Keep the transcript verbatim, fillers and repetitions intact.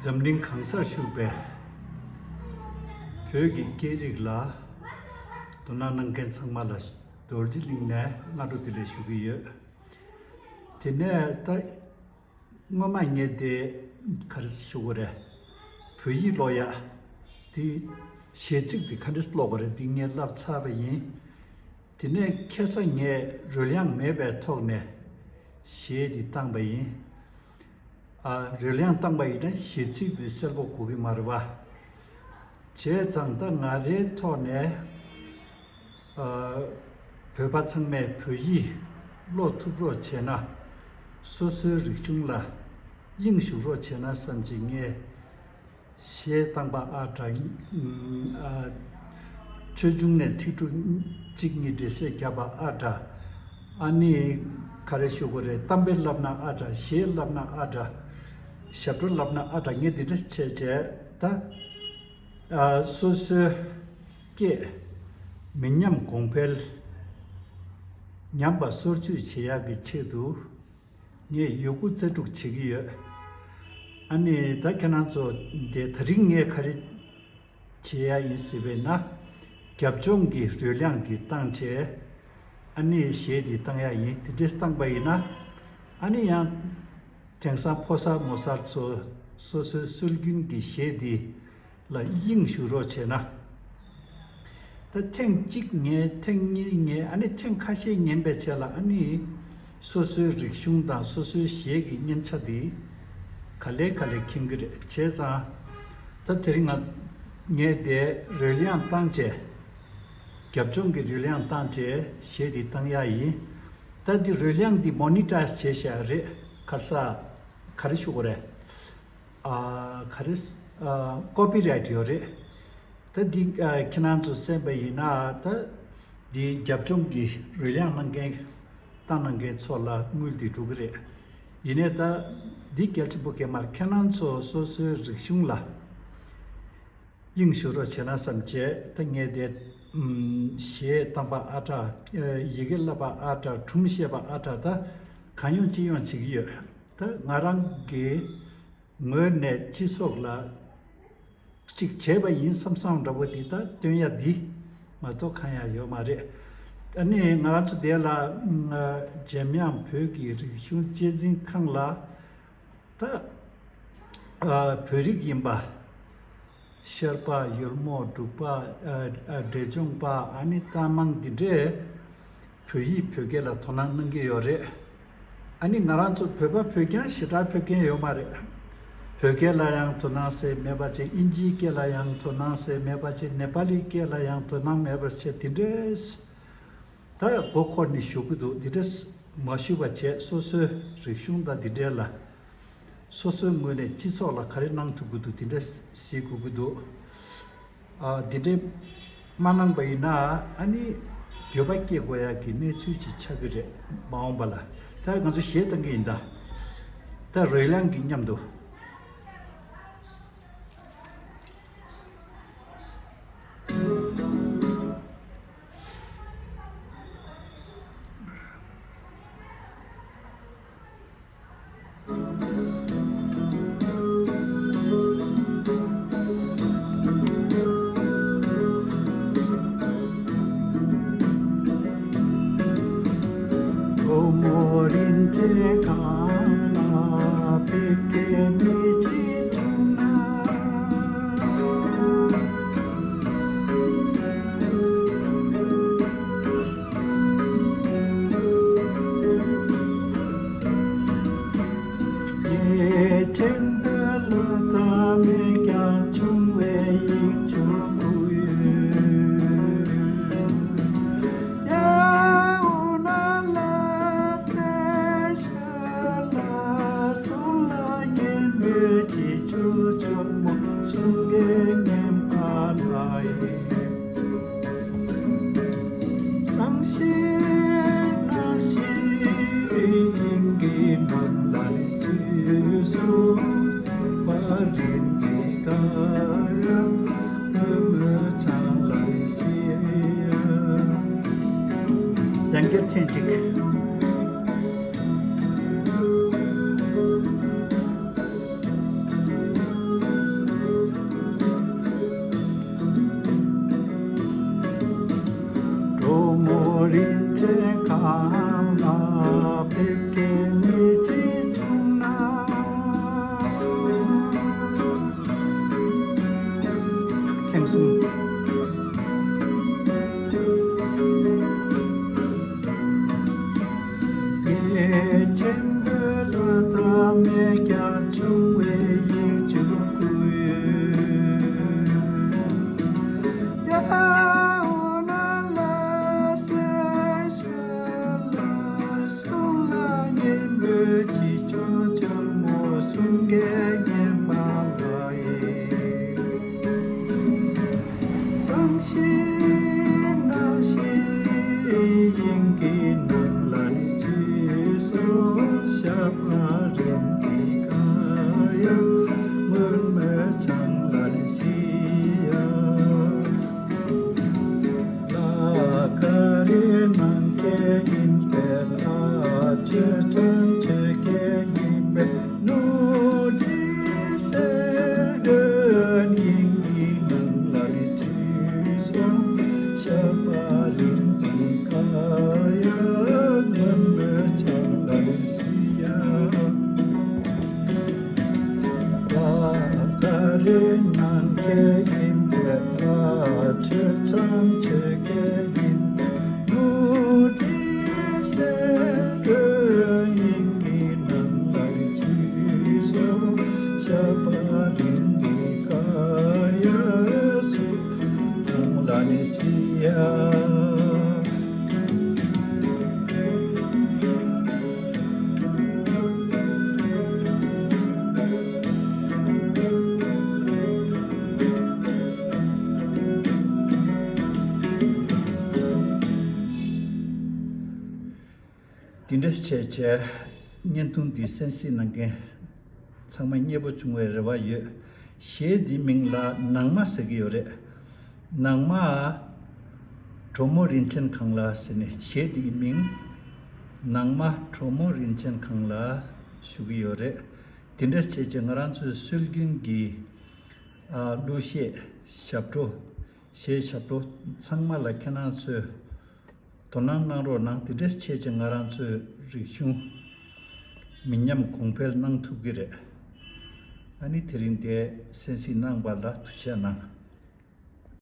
འཛམ་གླིང་གང་སར་བཞུགས་པའི་བོད་ཀྱི་སྐད་རིགས་ལ་དོ་སྣང་གནང་མཁན་ཚང་མ་ལ་རྡོ་རྗེ་གླིང་ནས་སྔ་དྲོ་བདེ་ལེགས་ཞུ་གི་ཡོད། དེ་ནས་ད་སྔོན་མ་ངས་དེ་ག་རེ་ཞུ་དགོས་རེད། བོད་ཡིག་ཀློག་ཡག་དེ་གཞས་ཚིག་དེ་ག་འདྲས་ཀློག་དགོས་རེད་དེ་ངས་བསླབ་ཚར་བ་ཡིན། དེ་ནས་ཁ་སང་ངས་རོལ་དབྱངས་མེད་པའི་ཐོག་ནས་གཞས་འདི་བཏང་པ་ཡིན། ཨ། རོལ་དབྱངས་བཏང་པ་ཡིན་ན་གཞས་ཚིག་འདི་གསལ་པོ་གོ་གི་མ་རེད་པ། བྱས་ཙང་ད་ང་རའི་ཐོག་ནས། ཨ། བོད་པ་ཚང་མས་བོད་ཡིག་ཀློག་ཐུབ་རོགས་བྱས་ན། སོ་སོའི་རིག་གཞུང་ལ་དབྱིངས་ཞུགས་རོགས་བྱས་ན་བསམ་གྱི་ངས། གཞས་བཏང་པ་ཨ་འདྲ། ཨ། ཆོས་འབྱུང་ནས་ཚིག་འབྲུ་གཅིག་གཉིས་འགྲེལ་བཤད་བརྒྱབ་པ་ཨ་འདྲ། ཨ་ནི་ག་རེ་ཞུ་དགོས་རེད། གཏམ་དཔེ་བསླབ་ན་ཨ་འདྲ། གཞས་བསླབ་ན་ཨ་འདྲ། ཞབས་བྲོ་བསླབ་ན་ཨ་འདྲ། ངས་འདི་འདྲ་བྱས་བྱས་ད། ཨ། སོ་སོའི་སྐད་མི་ཉམས་གོང་འཕེལ། ཉམས་པ་སོར་ཆུད་བྱེད་ཡག་གི་ཆེད་དུ། ངས་ཡོད་རྒུ་རྩལ་སྤྲུགས་བྱེད་ཀྱི་ཡོད། ཨ་ནི་ད་ཁྱེད་རང་ཚོ་དེ་ད་རིང་ངས་ག་རེ་བྱེད་ཡ་ཡིན་ཟེར་བས་ན། རྒྱབ་ལྗོངས་ཀྱི་རོལ་དབྱངས་འདི་བཏང་བྱས། ཨ་ནི་གཞས་འདི་བཏང་ཡ་ཡིན། དེ་འདྲས་བཏང་པ་ཡིན་ན། ཨ་ནི་ཡང་དེང་སང་ཕོ་གསར་མོ་གསར་ཚོ་སོ་སོའི་སྲོལ་རྒྱུན་གྱི་གཞས་འདི་ལ་དབྱིངས་ཞུགས་རོགས་བྱས་ན། ད་ཐེངས་གཅིག་ཉན། ཐེངས་གཉིས་ཉན། ཨ་ནི་ཐེངས་ཁ་ཤས་ཉན་པའི་རྗེས་ལ་ཨ་ནི་སོ་སོའི་རིག་གཞུང་དང་སོ་སོའི་གཞས་ཀྱི་སྙན་ཆ་དེ་ག་ལེ་ག་ལེ་མཁྱེན་གྱི་རེད། བྱས་ཙང་ད་དེ་རིང་ང་ངས་དེ་རོལ་དབྱངས་བཏང་བྱས། རྒྱབ་ལྗོངས་ཀྱི་རོལ་དབྱངས་བཏང་བྱས་གཞས་དེ་བཏང་ཡ་ཡིན། ད་འདི་རོལ་དབྱངས་འདི་མོ་ནི་ཊའེ་ཛི་བྱས་བཞག་རེད། ག་རེ་ཟ། ག་རེ་ཞུ་དགོས་རེད། ཨ། ག་རེ། ཨ། ཀོ་པི་རའེ་ཊི་ཡོད་རེད། ད་འདི། ཨ། ཁྱེད་རང་ཚོ་གསན་པ་ཡིན་ན་ད་འདི་རྒྱབ་ལྗོངས་ཀྱི་རོལ་དབྱངས་གནང་མཁན་བཏང་གནང་མཁན་ཚོ་ལ་དངུལ་འདི་འགྲོ་གི་རེད། ཡིན་ནའི་ད་འདི་གལ་ཆེན་པོ་གང་ཡིན་ན་ཁྱེད་རང་ཚོ་སོ་སོའི་རིག་གཞུང་ལ་དབྱིངས་ཞུགས་རོགས་བྱས་ན་བསམ་བྱས། ད་ངས་དེ། ཨམ། གཞས་བཏང་པ་ཨ་འདྲ། ཨ། ཡི་གེ་བསླབ་པ་ཨ་འདྲ། སྒྲུང་བཤད་པ་ཨ་འདྲ། ད་གང་ཡོང་ཅི་ཡོང་བྱེད་ཀྱི་ཡོད། ད་ང་རང་གི་ངོས་ནས་སྤྱི་ཚོགས་ལ་གཅིག་བྱས་པ་ཡིན་བསམ་བསམ་འདྲ་པོ་འདི་ད་སྟོན་ཡ་འདི་མ་གཏོགས་གང་ཡང་ཡོད་མ་རེད། ཨ་ནི་ང་རང་ཚོ་དེ་ལ། ཨ། འཇམ་དབྱངས་བོད་ཀྱི་རིག་གཞུང་གཅེས་འཛིན་ཁང་ལ། ད། ཨ། བོད་རིགས་ཡིན་པ། ཤར་པ། ཡོལ་མོ། འབྲུག་པ། ཨ། ཨ། འབྲས་ལྗོངས་པ། ཨ་ནི་རྟ་མང་འདི་འདྲས་བོད་ཡིག་བོད་སྐད་ལ་དོ་སྣང་གནང་གི་ཡོད་རེད། ཨ་ནི་ང་རང་ཚོ་བོད་པ་བོད་རྐྱང་ཞེ་དྲག་ཕེབས་མཁན་ཡོད་མ་རེད། བོད་སྐད་ལ་ཡང་དོ་སྣང་ཟེར་མེད་པ་བྱས། དབྱིན་ཇིའི་སྐད་ལ་ཡང་དོ་སྣང་ཟེར་མེད་པ་བྱས། ནེ་པ་ལིའི་སྐད་ལ་ཡང་དོ་སྣང་མེད་པ་བྱས། དེ་འདྲས། ད་མགོ་འཁོར་ནས་བཞུགས་ཀྱི་འདུག་འདི་འདྲས་མ་ཞུས་པ་བྱས། སོ་སོའི་རིག་གཞུང་དང་འདི་འདྲས་ལ་སོ་སོའི་ངོས་ནས་སྤྱི་ཚོགས་ལ་ག་རེ་གནང་ཐུབ་ཀྱི་འདུག་འདི་འདྲས་གཟིགས་དགོས་ཀྱི་འདུག་ཨ། འདི་འདྲས་མ་གནང་པ་ཡིན་ན་ཨ་ནི་འགྱོད་པ་སྐྱེ་དགོས་ཡག་གི་གནས་ཚུལ་ཅིག་ཆགས་ཀྱི་རེད། མ་འོངས་པ་ལ། ད་ང་ཚོ་གཞས་བཏང་གི་ཡིན་ད། ད་རོལ་དབྱངས་ཀྱི་མཉམ་དུ། ཆེན་པོའི་བློ་ཐག་མེད་ཀྱང་ཆུང་བའི་ཡིག་ཆུང་ཀུན། ཡ་འོ་ན་ལ་ཚེ་ཤ་ལ་སོང་ལ་ཉན་མོད་ཅི་ཆོ་ཆོག་མོ་གསུང་གི་ངན་པ་ལ་ཡིན། སང་ཞིག་གནངས་ཤིག་དབྱིངས་ཀྱི་ནང་ལ་ཚུད་སོང་། བར་རིམ་ཚིག་ག་ཡང་མུ་མུ་ཚང་ལ་སྲིད། ལན་བརྒྱར་ཐེངས་གཅིག། སྔོན་མེད་ཆང་ལ་ནི་སི་ཡ། ལ་ཀ་རི་ནང་སྐྱེས་ཡིན་པས་ལ། ཆོས་ཆང་ཆོས་སྐྱེས་ཡིན་པས་ནོར་འདི་སེལ་དོན་ཡིན་གྱི་ནང་ལ་ནི་ཅི་སོང་། ཤ་པ་རིན་འཛིན་ཀ་ཡ་སྔོན་མེད་ཆང་ལ་ནི་སི་ཡ། ལ་ཀ་རི་ནང་སྐྱེས་ཡིན་པས་ལ། ཆོས་ཆང་ཆོས་སྐྱེས་ཡིན་པས་ནོར་འདི་སེལ་དོན་ཡིན་གྱི་ནང་ལ་ཅི་སོང་། ཤ་པ་རིན་འཛིན་ཀ་ཡ་སུ་ཁང་ལ་ནི་སི་ཡ། དེ་འདྲ་བྱས་བྱས་བརྙན་ཐུང་འདི་གསན་གཟིགས་གནང་མཁན་ཚང་མ་མཉེས་པོ་བྱུང་བའི་རེ་བ་ཡོད། གཞས་འདིའི་མིང་ལ་ནང་མ་ཟེར་གྱི་ཡོད་རེད། ནང་མ་གྲོ་མོ་རིན་ཆེན་ཁང་ལ་ཟེར་ནས་གཞས་འདིའི་མིང་ནང་མ་གྲོ་མོ་རིན་ཆེན་ཁང་ལ་ཞུ་གི་ཡོད་རེད། དེ་འདྲ་བྱས་བྱས་ང་རང་ཚོའི་སྲོལ་རྒྱུན་གྱི་ཨ་གླུ་གཞས་ཞབས་བྲོ་གཞས་ཞབས་བྲོ་ཚང་མ་ལ་ཁྱེད་རང་ཚོས་དོ་སྣང་གནང་རོགས་གནང་། དེ་འདྲ་བྱས་བྱས་ང་རང་ཚོའི་རིག་གཞུང་མི་ཉམས་གོང་འཕེལ་གནང་ཐུབ་ཀྱི་རེད། ཨ་ནི་དེ་རིང་འདིར་གསན་གཟིགས་གནང་བ་ལ་ཐུགས་རྗེ་གནང་།